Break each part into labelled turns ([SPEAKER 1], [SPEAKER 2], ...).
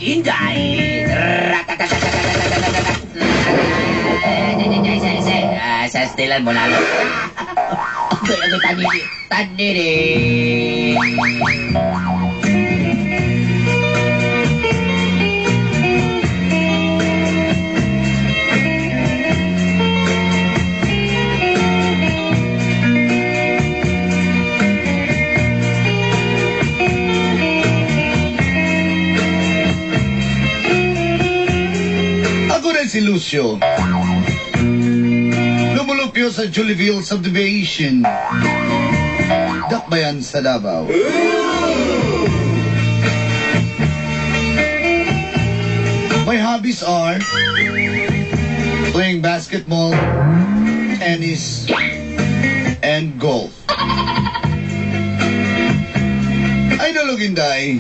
[SPEAKER 1] Inday. Sa stilan mo lalo. Okay, okay, tanini. Tanini.
[SPEAKER 2] Ako rin si Lucio. Lumulupyo sa Jollyville Subdivision. Dakbayan sa Davao. My hobbies are playing basketball, tennis, and golf. Ay, Inday.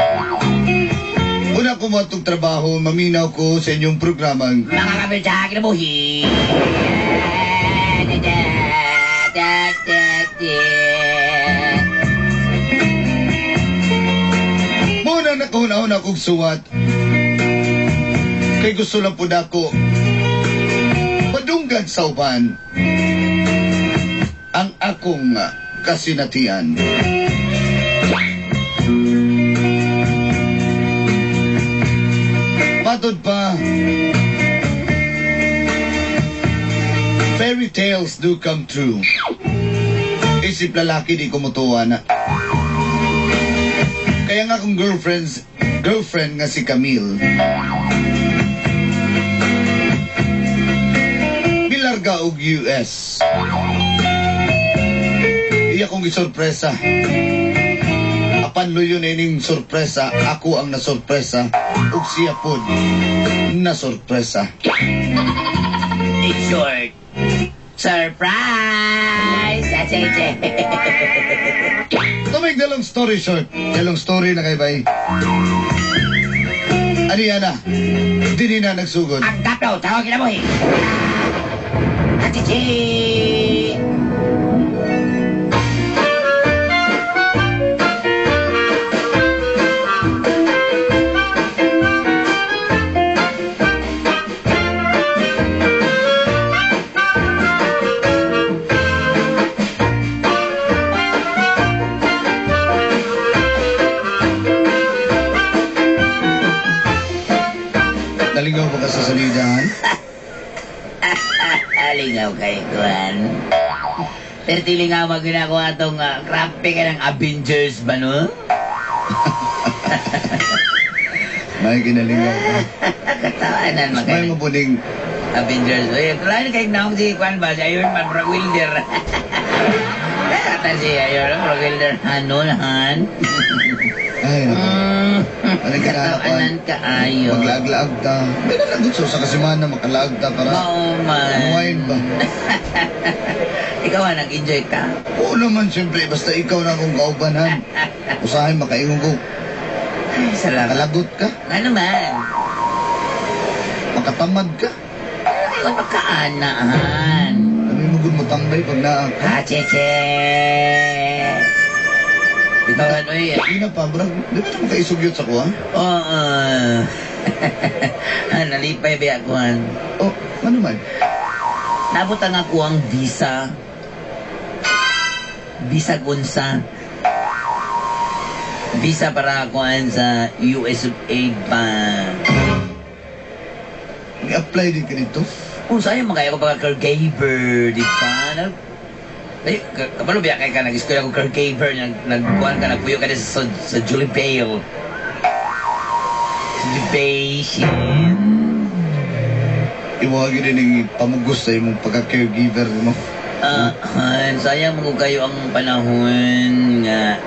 [SPEAKER 2] Una ko matong trabaho, maminaw ko sa inyong programang
[SPEAKER 1] Mga kapil sa kinabuhi.
[SPEAKER 2] Muna nakahuna-huna kong suwat. Kay gusto lang po nako padunggan sa uban ang akong kasinatian. Matod pa, fairy tales do come true. Isip lalaki di kumutuwa na. Kaya nga akong girlfriend nga si Camille, milarga og US. Iya kong gisorpresa. Apan luyo na ining sorpresa, ako ang nasorpresa, ug siya pod nasorpresa.
[SPEAKER 1] In short, surprise! Acheche.
[SPEAKER 2] To make the long story short, the long story na kay bay. Ani na, dini na nagsugod.
[SPEAKER 1] Ang taplo sa kinabuhi. Acheche.
[SPEAKER 2] Nalingaw ba ka sa salidahan?
[SPEAKER 1] Lingaw kay Kuan. Pero tilingaw mag ginagawa itong grabe ka ng Avengers ba, no?
[SPEAKER 2] May ginalingaw ka.
[SPEAKER 1] Katawanan
[SPEAKER 2] Mas may
[SPEAKER 1] magkano.
[SPEAKER 2] mabuning
[SPEAKER 1] Avengers. Uy, kailangan kay naong si Kuan ba? Si Iron Man, Brad Wilder. Kata si Iron Man, Brad Wilder. Ano, han?
[SPEAKER 2] Ay, naku. Ano ka na,
[SPEAKER 1] Katawanan kaayo.
[SPEAKER 2] Maglaag-laag ta. Ganun lang gusto sa kasimana, makalaag ta para
[SPEAKER 1] Mao man.
[SPEAKER 2] unwind ba?
[SPEAKER 1] Ikaw ah, nag-enjoy ka?
[SPEAKER 2] Oo naman, siyempre. Basta ikaw na akong kaubanhan. Usahay, makaingon ko.
[SPEAKER 1] Ay, salamat.
[SPEAKER 2] Kalagot ka.
[SPEAKER 1] Ano man?
[SPEAKER 2] Makatamad ka.
[SPEAKER 1] Ikaw pagkaanahan.
[SPEAKER 2] Kami mo gud motambay pag naa ka.
[SPEAKER 1] Ah, cheche. Ikaw ano eh.
[SPEAKER 2] Di na pa, bro. Di ba naman kaisugyot sa kuha?
[SPEAKER 1] Oo. Nalipay ba ako?
[SPEAKER 2] Oh, ano man?
[SPEAKER 1] Nabot ang ako ang visa. Visa gunsa. Visa para akuan sa US of A ba.
[SPEAKER 2] Ni-apply din ka dito?
[SPEAKER 1] Kung sa'yo magkaya ko pagka caregiver, di ba? Ay, kabalo biya kay ka nag-eskwela ko caregiver, nagkuhan ka, nagpuyo ka din sa Julie Bale. Julie Bale.
[SPEAKER 2] Iwagi din ang pamugos sa imong pagka-caregiver mo.
[SPEAKER 1] Ah, sayang mo kayo ang panahon nga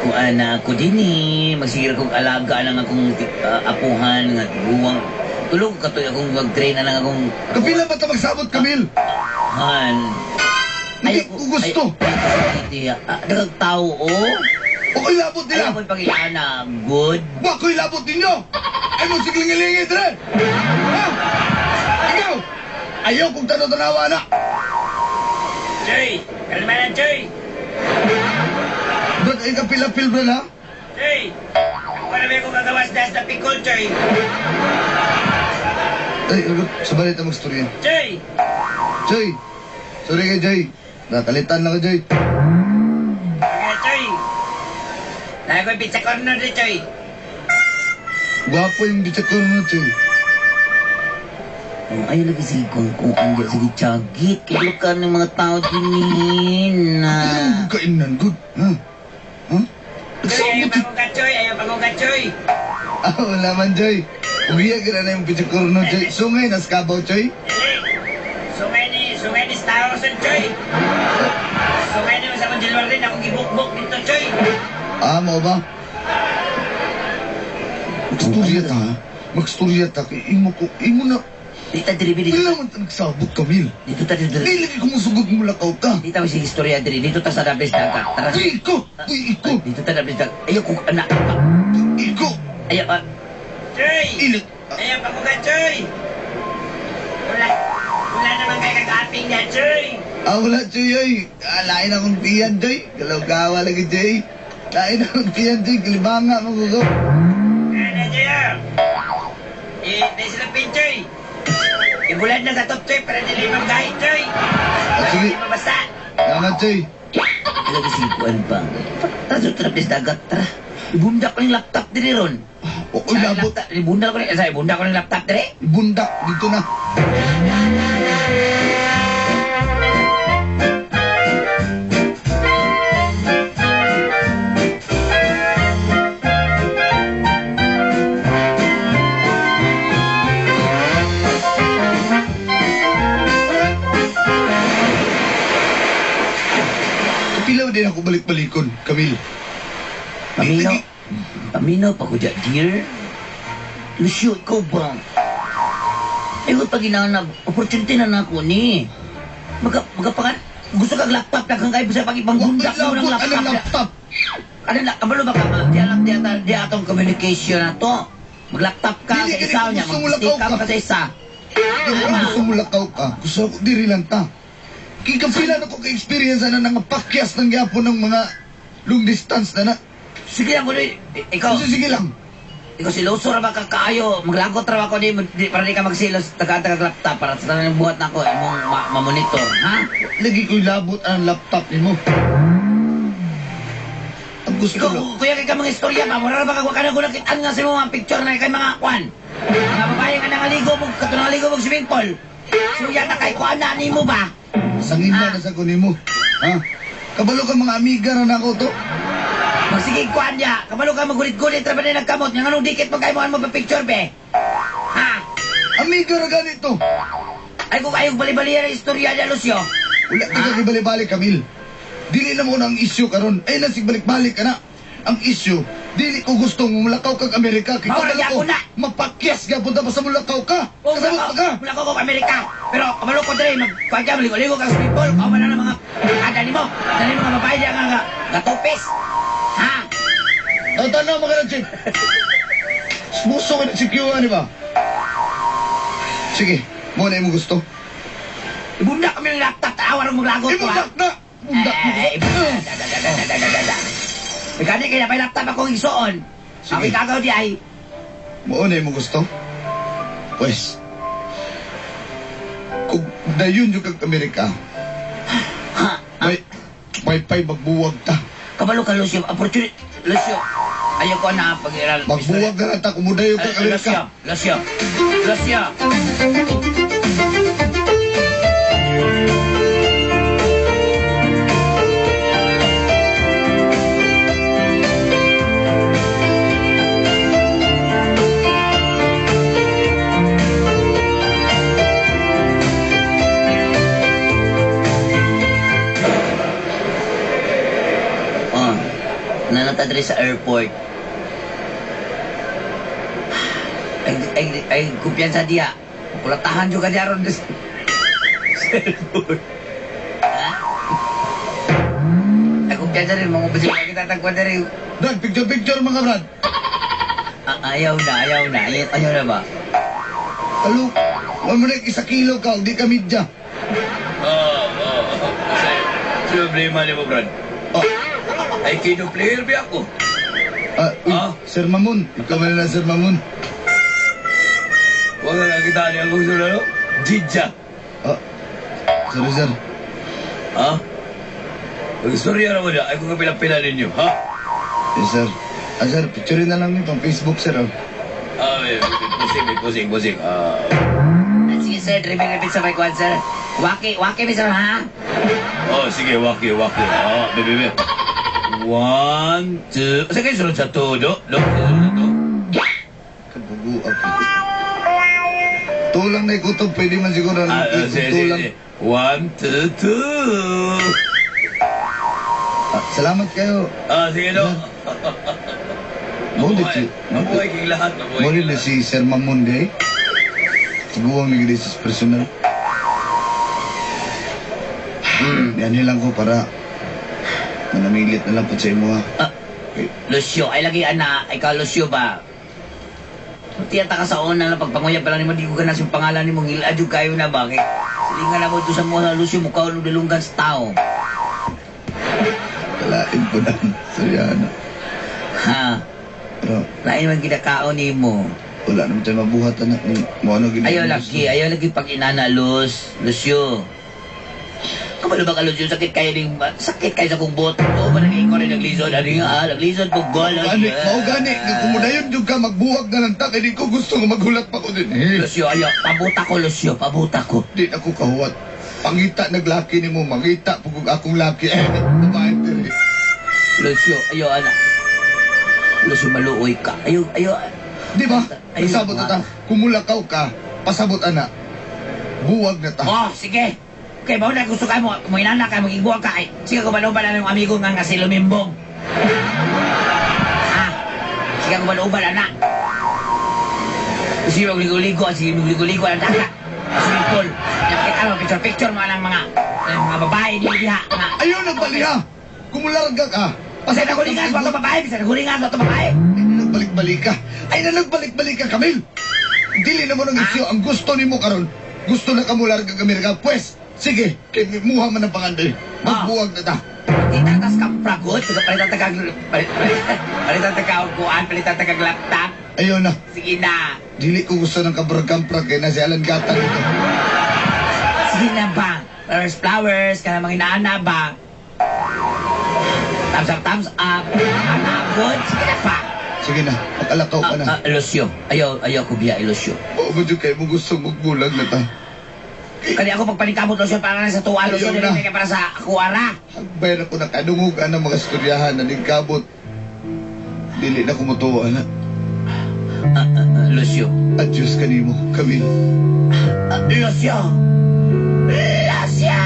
[SPEAKER 1] kuan na ako din eh. Magsigir kong alaga lang akong apuhan nga buwang. Tulog ka to akong mag-train na lang akong
[SPEAKER 2] Kapila ba ta magsabot, Camille?
[SPEAKER 1] Han.
[SPEAKER 2] Hindi ko gusto.
[SPEAKER 1] Ay, daghang tao, oh.
[SPEAKER 2] Ako'y labot nila.
[SPEAKER 1] Ayaw mo pangilana. Good.
[SPEAKER 2] Wa ko'y labot ninyo. Ay mo siglingilingi, dre. Ha? Ikaw! Ayaw kong tanaw-tanawa na.
[SPEAKER 1] Choy! Kalma na, Choy!
[SPEAKER 2] Brad, ay kapil-apil, brad, ha?
[SPEAKER 1] Choy! Wala ba ko kagawas das na pikol, Choy?
[SPEAKER 2] Ay, hugot, sabay ta magstorya.
[SPEAKER 1] Choy!
[SPEAKER 2] Joy! Sorry kay Joy. Nakalitan lang ko, Joy.
[SPEAKER 1] Okay, Choy! Nakoy pizza corner di, Choy.
[SPEAKER 2] Gwapo yung bitsa ko na, Joy.
[SPEAKER 1] Oh, ayaw lagi sige kung ang sige tiyagit. Kilo ka ng mga tao din na.
[SPEAKER 2] Ano mo kainan, good? Ha? Ha?
[SPEAKER 1] Choy, ayaw
[SPEAKER 2] Nagsabot
[SPEAKER 1] pa kong katsoy, ayaw pa kong katsoy.
[SPEAKER 2] Ah, wala man, Joy. Umiyak ka na na yung bitsa ko na, Joy. Sungay, nas kabaw, Joy.
[SPEAKER 1] Dili. Sungay ni Star Wars, Choy. Sungay ni sa mong rin, akong gibukbuk dito, Choy.
[SPEAKER 2] Ah, mo ba? Magstorya ta, ha? Magstorya ta. Kay imo ko, imo na.
[SPEAKER 1] Dito, diri, dito.
[SPEAKER 2] Wala man ta nagsabot, Camille.
[SPEAKER 1] Dito ta, dito.
[SPEAKER 2] Dili lagi kumusugod mo lakaw ka.
[SPEAKER 1] Dito sige istorya diri. Dito ta sa Dabes Dagat. Tara.
[SPEAKER 2] Uy, iko! Uy, iko!
[SPEAKER 1] Dito ta Dabes Dagat. Ayaw kung anak.
[SPEAKER 2] Iko!
[SPEAKER 1] Ayaw. Ah. Choy!
[SPEAKER 2] Ilit!
[SPEAKER 1] Ayaw pa kong katsoy. Wala. Wala naman kay kag-aping niya, Choy.
[SPEAKER 2] Ah, wala, Joy, oy. Ah, lain akong tiyan, Joy. Galaw-gawa lagi, Joy. Lain akong tiyan, Joy. Kalibanga, magugaw.
[SPEAKER 1] Ano, Choy? Eh, may silang pin, Choy. Ibulad na sa top, Choy, para dili magkahit, Choy.
[SPEAKER 2] Ah,
[SPEAKER 1] Para
[SPEAKER 2] sige.
[SPEAKER 1] di mabasa.
[SPEAKER 2] Salamat, Joy.
[SPEAKER 1] Lagi sige kuan pa. Tara, sa trapis dagat, tara. Ibundak ko yung laptop diri ron.
[SPEAKER 2] Oo, labot.
[SPEAKER 1] Ibundak ko rin, ibundak ko yung laptop diri.
[SPEAKER 2] Ibundak. Dito na. Kapilaw din ako balik-balikon, Camille.
[SPEAKER 1] Pamino. Pamino pa ko dya, dear. Lucio, ikaw ba? Eh, kung pag ginanap, opportunity na nako ni. Maga, magapangan, gusto kag laptop na kang kayo sa pag-ipangbundak mo ng
[SPEAKER 2] Labot,
[SPEAKER 1] laptop.
[SPEAKER 2] anong laptop?
[SPEAKER 1] Ano na, kabalo ba ka? Di alam, di atong communication na to. Mag-laptop ka
[SPEAKER 2] Dili,
[SPEAKER 1] sa
[SPEAKER 2] dili,
[SPEAKER 1] isa niya,
[SPEAKER 2] gusto mo
[SPEAKER 1] mag-stick
[SPEAKER 2] lakaw
[SPEAKER 1] ka
[SPEAKER 2] ka.
[SPEAKER 1] pa sa isa.
[SPEAKER 2] Dili gusto mo lakaw ka. Gusto ko diri lang ta. Kay kapila na ko ka-experience na nangapakyas ng gyapon ng mga long distance na na.
[SPEAKER 1] Sige lang, kuno, ikaw,
[SPEAKER 2] Sige, sige lang.
[SPEAKER 1] ikaw si Loso ra ba ka kaayo, maglagot ra ba ko di, di, para di ka magsilos, taga-taga laptop, para sa tanang buhat na ako, imong ma-monitor, ha?
[SPEAKER 2] Lagi ko'y labot ang laptop nimo. Ang gusto
[SPEAKER 1] Ikaw,
[SPEAKER 2] lang.
[SPEAKER 1] kuya kay ka mga istorya pa, mura ra ba ka kana ko nakitaan nga sa imong mga picture na kay mga kwan. Mga babae nga nangaligo mo, kato nangaligo mo swimming pool. Suya na kay kuan na nimo ba?
[SPEAKER 2] Sangin
[SPEAKER 1] Ah.
[SPEAKER 2] na sa kunin mo. Ha? Kabalo ka mga amiga na nako to.
[SPEAKER 1] Magsige kuan niya, kabalo ka magulit-gulit ra ba na nagkamot, nga nganong dikit mo kay mo mo pa picture be. Ha?
[SPEAKER 2] Amiga ra ganito.
[SPEAKER 1] Ay kung ayaw bali-bali ang istorya niya, Lucio.
[SPEAKER 2] Wala ka ah? balik-balik, Camille. Dili na mo na ang issue karon. Ay na sig balik-balik ka na. Ang issue, dili ko gustong mulakaw kag Amerika. Kay
[SPEAKER 1] Mao ra
[SPEAKER 2] kabalo ko,
[SPEAKER 1] gyapon na.
[SPEAKER 2] Mapakyas gyapon ta basta mulakaw ka.
[SPEAKER 1] O,
[SPEAKER 2] Kasabot pa ka.
[SPEAKER 1] Wala ko ko Amerika. Pero kabalo ko dre, magkuan ka, maligo-ligo ka sa swimming pool. Kauman na ng mga ada nimo. Dali mga babae diya nga nga gatupis. Ha?
[SPEAKER 2] Tanaw mo ka na, Chief. Smuso ka na si Q, di ba? Sige, mo na imong gusto.
[SPEAKER 1] Ibundak kami ng laptop, taawa rong maglagot ko, ha?
[SPEAKER 2] Ibundak na! Ibundak mo.
[SPEAKER 1] Eh, ibundak. Da, da, da, da, da, da, da, da. May gani kaya may laptop akong isuon.
[SPEAKER 2] Sige.
[SPEAKER 1] Ang ikagaw di ay.
[SPEAKER 2] Mo na imong gusto. Pwes, kung dayon yung kag Amerika,
[SPEAKER 1] Ha?
[SPEAKER 2] may pay magbuwag ta.
[SPEAKER 1] Kabalo ka, Lucio. Opportunity. Lucio. Ayaw ko na pag-iral.
[SPEAKER 2] Magbuwag na lang ta kung mudayon kag
[SPEAKER 1] Eh, Lucio.
[SPEAKER 2] Amerika.
[SPEAKER 1] Lucio. Lucio. Oh, nanata diri sa airport. Ay, ay, ay, kumpiyansa diya. Kulatahan juga diya ron. Sa airport. Ha? Ay, kumpiyansa rin. Mga umpisa kita tagwan na rin.
[SPEAKER 2] Brad, picture-picture mga Brad.
[SPEAKER 1] Ah, ayaw na, ayaw na. Ayaw, ayaw na ba?
[SPEAKER 2] Alo, wala mo na isa kilo ka, di ka media.
[SPEAKER 3] Oo, oo. Kasi, problema ni mo, Brad.
[SPEAKER 2] Oh,
[SPEAKER 3] Ay, kino player ba ako?
[SPEAKER 2] Ah, uy,
[SPEAKER 3] Ah?
[SPEAKER 2] Sir Mamon. Ikaw man na, Sir Mamon.
[SPEAKER 3] Huwag ka kakita niya kung sino. Jidja.
[SPEAKER 2] Ah, sorry, sir.
[SPEAKER 3] Ha? Mag-istorya na mo niya. Ay kung kapila-pila ninyo, ha?
[SPEAKER 2] Yes, sir. Ah, sir, picture na lang pang Facebook, sir. Oh.
[SPEAKER 3] Ah, may pusing, may pusing, pusing. Ah,
[SPEAKER 1] Sige sir, driving repeat sa may kwan sir. Waki, waki mi sir ha?
[SPEAKER 3] oh, sige, waki, waki. Ah, bebe, bebe. One, two. Sa kayo sunod sa two, do? Do? Sunod sa two?
[SPEAKER 2] Kabugo ako. Tulang na ikutob, pwede man siguro na
[SPEAKER 3] Ah, ah, sige, sige,
[SPEAKER 2] tulang.
[SPEAKER 3] sige. One, two, two.
[SPEAKER 2] Ah, salamat kayo.
[SPEAKER 3] Ah, sige, do.
[SPEAKER 2] Mo
[SPEAKER 3] Mabuhay.
[SPEAKER 2] si
[SPEAKER 3] Mabuhay kayong lahat. Mabuhay
[SPEAKER 2] Mo
[SPEAKER 3] kayong
[SPEAKER 2] na
[SPEAKER 3] lahat.
[SPEAKER 2] si Sir Mamon day. Tiguang ni sa personal. Yan lang ko para manamilit na lang po sa imo ha.
[SPEAKER 1] Ah, Lucio, ay lagi ana, ikaw Lucio ba? Tiyata ka sa una lang, pagpanguya pa lang nimo, di ko ganas yung pangalan nimo, ngilad yung kayo na ba? Kay, silingan na mo ito sa mga Lucio, mukha nung dalunggan sa tao.
[SPEAKER 2] Kalain ko na. Suryana.
[SPEAKER 1] Ha?
[SPEAKER 2] Pero
[SPEAKER 1] Lain man ginakaon nimo.
[SPEAKER 2] wala naman tayo mabuhat anak. Mo ano gina.
[SPEAKER 1] Ayaw lagi pag inana, Luz. Lucio. Kabalo ba ka, Lucio? Sakit kayo ning, sakit kayo sa kong buot. Oo, ba nag-ikaw rin naglisod? Ano nga, ah, naglisod po, gol.
[SPEAKER 2] Gani, mao gani, nga kumudayon jud ka magbuwag na lang ta kay di ko gusto nga maghulat pa ko din. Eh,
[SPEAKER 1] Lucio, ayaw, pabuta ko, Lucio, pabuta ko.
[SPEAKER 2] di ako kahuwat. Pangita naglaki nimo, mangita pug akong laki. Eh, babae diri.
[SPEAKER 1] Lucio, ayaw, anak. Lucio, maluoy ka. Ayaw, ayaw.
[SPEAKER 2] Di ba?
[SPEAKER 1] Ayun,
[SPEAKER 2] Pasabot na ta. Kumulakaw ka, pasabot ana. Buwag na ta.
[SPEAKER 1] Oh, sige. Okay, mao na gusto ka mo, mo inana ka, magigbuwag ka. Ay, sige, kumaluban na yung amigo nga nga si Lumimbong. Ha? Sige, kumaluban na. Sige, magligo-ligo, sige, magligo-ligo ang daka. Swimming pool. Nakita mo, picture-picture mo ang mga ang mga babae di diha. Nga.
[SPEAKER 2] Ayaw nagbaliha. Kumularga ka.
[SPEAKER 1] Kasi nagulingan ko ito babae, bisa nagulingan ko ito babae.
[SPEAKER 2] Ay, nagbalik-balik ka. Ay, na nagbalik-balik ka, Camille. Dili na mo ng isyo ang gusto nimo karon. Gusto na ka mularga ka Amerika. Pwes, sige, kay muha man ang panganday. Magbuwag na ta.
[SPEAKER 1] Kita tas kampragot, palitan tagag palitan tagag kuan, palitan tagag laptop.
[SPEAKER 2] Ayaw na.
[SPEAKER 1] Sige na.
[SPEAKER 2] Dili ko gusto ng kabrag-kamprag kay na si Alan Gatan ito.
[SPEAKER 1] Sige na ba? Flowers, flowers, kana mga inaana ba? Thumbs up, thumbs up. Ana, good. Sige na pa.
[SPEAKER 2] Sige na, makalakaw ka na.
[SPEAKER 1] Ah, ah, Lucio. Ayaw, ayaw ko biya, Lucio.
[SPEAKER 2] Oo ba dyan kayo mo gustong magbulag na ta?
[SPEAKER 1] Kani ako pagpaningkamot, Lucio, para na sa tuwa, Lucio,
[SPEAKER 2] Ayaw na.
[SPEAKER 1] dili kay para sa kuara.
[SPEAKER 2] Hagbay na ko nakadungog ang mga esturyahan na ningkabot. Dili na kumutuwa na.
[SPEAKER 1] Ah, ah, ah, Lucio.
[SPEAKER 2] Adios kanimo, Camille.
[SPEAKER 1] Ah, Lucio! Lucio!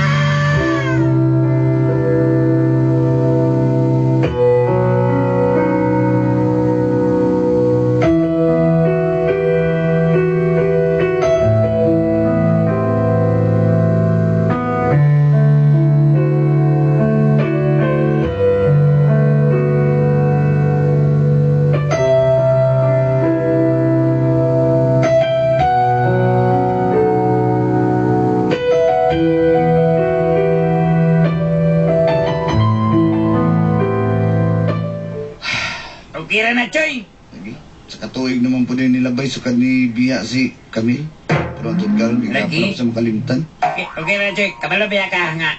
[SPEAKER 1] Okay ra na, Choy.
[SPEAKER 2] Lagi. Sa katuig naman po din nilabay sukad ni Biya si Camille. Pero ang karon di ka
[SPEAKER 1] Lagi.
[SPEAKER 2] pa sa makalimtan.
[SPEAKER 1] Okay, okay ra, Choy. Kabalo biya ka nga.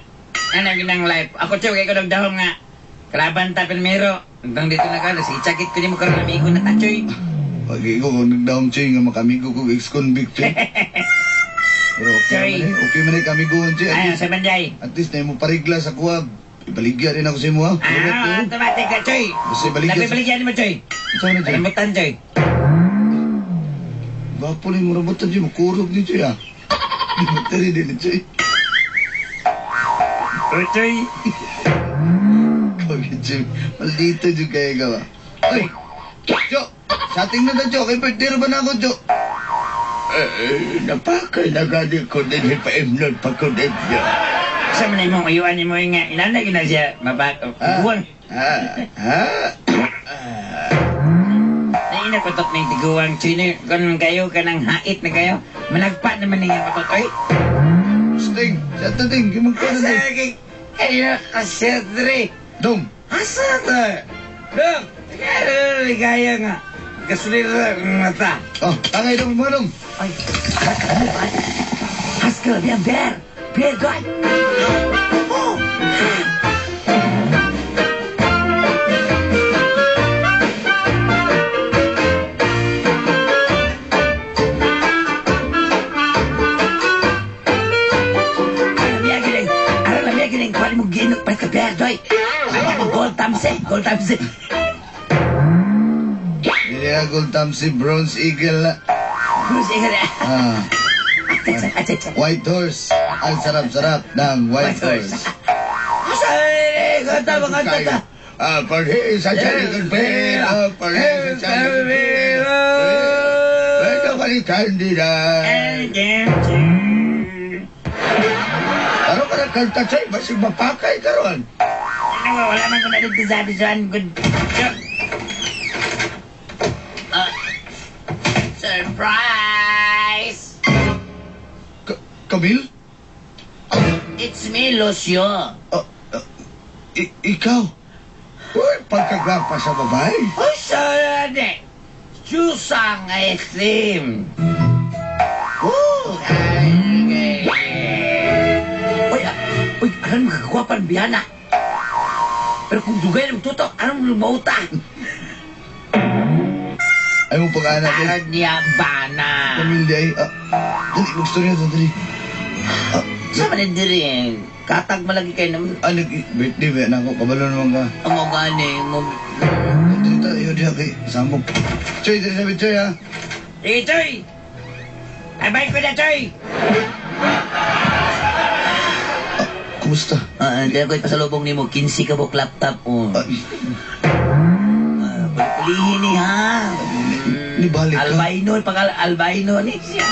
[SPEAKER 1] Ano ginang life? Ako, Choy, kay ko nagdahom nga. Kalaban ta primero. Hanggang dito na ka, sige, sakit ko ni mo karon amigo na ta, Choy.
[SPEAKER 2] Pag ko kung nagdahom siya nga makamigo ko ex-convict siya. Pero okay
[SPEAKER 1] Choy.
[SPEAKER 2] man eh. Okay man eh kamigoon siya. At
[SPEAKER 1] Ay,
[SPEAKER 2] least,
[SPEAKER 1] sa banjay.
[SPEAKER 2] at least na mo parigla sa kuha. Ibaligya rin ako sa imo ha.
[SPEAKER 1] Ah, automatic ka, Choy.
[SPEAKER 2] Basta ibaligya
[SPEAKER 1] Labi
[SPEAKER 2] sa-
[SPEAKER 1] baligyan mo, Choy.
[SPEAKER 2] Saan na siya?
[SPEAKER 1] Kalimutan, Choy.
[SPEAKER 2] Gwapo na yung murabutan siya. Makurog ni siya. Di mo tari din siya.
[SPEAKER 1] Oh, Choy.
[SPEAKER 2] Kagi siya. Maldito siya kaya ka ba? Ay! Jo! Sa ating na ta, Jo. Kay birthday ra ba na ako, Jo?
[SPEAKER 3] Eh, napakay na gani ko din ipaimnon pa ko din niya.
[SPEAKER 1] Sa man imong uyuan nimo nga inana gyud na siya mabak tiguang.
[SPEAKER 2] Ha? Ha?
[SPEAKER 1] Ay ina ko tok ning tiguang Choy ni kun kayo kanang hait na kayo. Managpa naman niya ko oy.
[SPEAKER 2] Sting! Sa ato, Ding. Gimagkano, Ding.
[SPEAKER 1] Kayo kasedre.
[SPEAKER 2] Dong!
[SPEAKER 1] Asa ta? Dong.
[SPEAKER 3] Ligaya nga. Gasolina nga ta.
[SPEAKER 2] Oh, tangay dong mo dong.
[SPEAKER 1] Ay, ano ba? Haskell, yan, bear. Bear, God. Oh! Aron lang gining, kuha mo ginog pa ka bear, doy. Ay, gold tamse, gold tamse.
[SPEAKER 2] Dili na gold tamsi, bronze eagle na.
[SPEAKER 1] Bruce, ikaw.
[SPEAKER 2] Ah,
[SPEAKER 1] Acha, acha, acha.
[SPEAKER 2] white horse. Ang sarap-sarap ng white
[SPEAKER 1] White horse.
[SPEAKER 2] horse.
[SPEAKER 1] Ay, kanta ba kanta ta?
[SPEAKER 2] Ah, parhe sa Jericho pera, parhe sa Jericho pera. Pwede ka ni Candida. Ano ka nagkanta sa'yo? Basig mapakay ka ron.
[SPEAKER 1] Wala man ko na dito sa Bisuan. Good. Ah, surprise!
[SPEAKER 2] Camille?
[SPEAKER 1] It's me, Lucio.
[SPEAKER 2] Ah, ah, ikaw? Uy, pagkagwapa sa babae.
[SPEAKER 1] Uy, sorry. Susang itim. Oh, ay, uy, ah, uy, alam mo, kagwapan biyana. Pero kung dugay ng tutok, anong lumauta?
[SPEAKER 2] Ay mo pag-anak eh.
[SPEAKER 1] Aron niya, bana.
[SPEAKER 2] Camille, di ay. Ah, dali, magstorya ta, dali. Ah,
[SPEAKER 1] Sa man din katag malagi kayo naman.
[SPEAKER 2] ah, nag-birthday ba na ako? Kabalo naman ka.
[SPEAKER 1] Ang mga gani, mo.
[SPEAKER 2] Dali tayo, diha kay Samok. Choy, dali sabi, Choy, ha?
[SPEAKER 1] Eh, Choy! Abay ko na, Choy!
[SPEAKER 2] Ah, kumusta?
[SPEAKER 1] Ah, uh, ko ipasalubong nimo 15 ka buok laptop oh.
[SPEAKER 2] Ah,
[SPEAKER 1] Ah, pulihin ni ha.
[SPEAKER 2] Nibalik ka?
[SPEAKER 1] Albino, pag albino ni siya.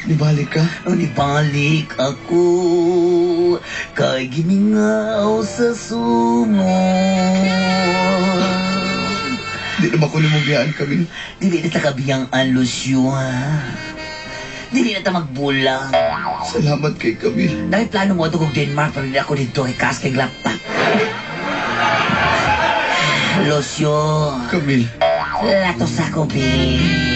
[SPEAKER 2] Nibalik ka?
[SPEAKER 1] Oh, nibalik ako kay gimingaw sa sumon.
[SPEAKER 2] Di na ba ko nimubiyaan kami?
[SPEAKER 1] Dili na ta kabiyang alusyo ha. Dili na ta magbulang.
[SPEAKER 2] Salamat kay Camille.
[SPEAKER 1] Dahil plano mo ito kong Denmark, pero hindi ako dito kay kas kay laptop. Lucio,
[SPEAKER 2] Camille.
[SPEAKER 1] latos ako, babe.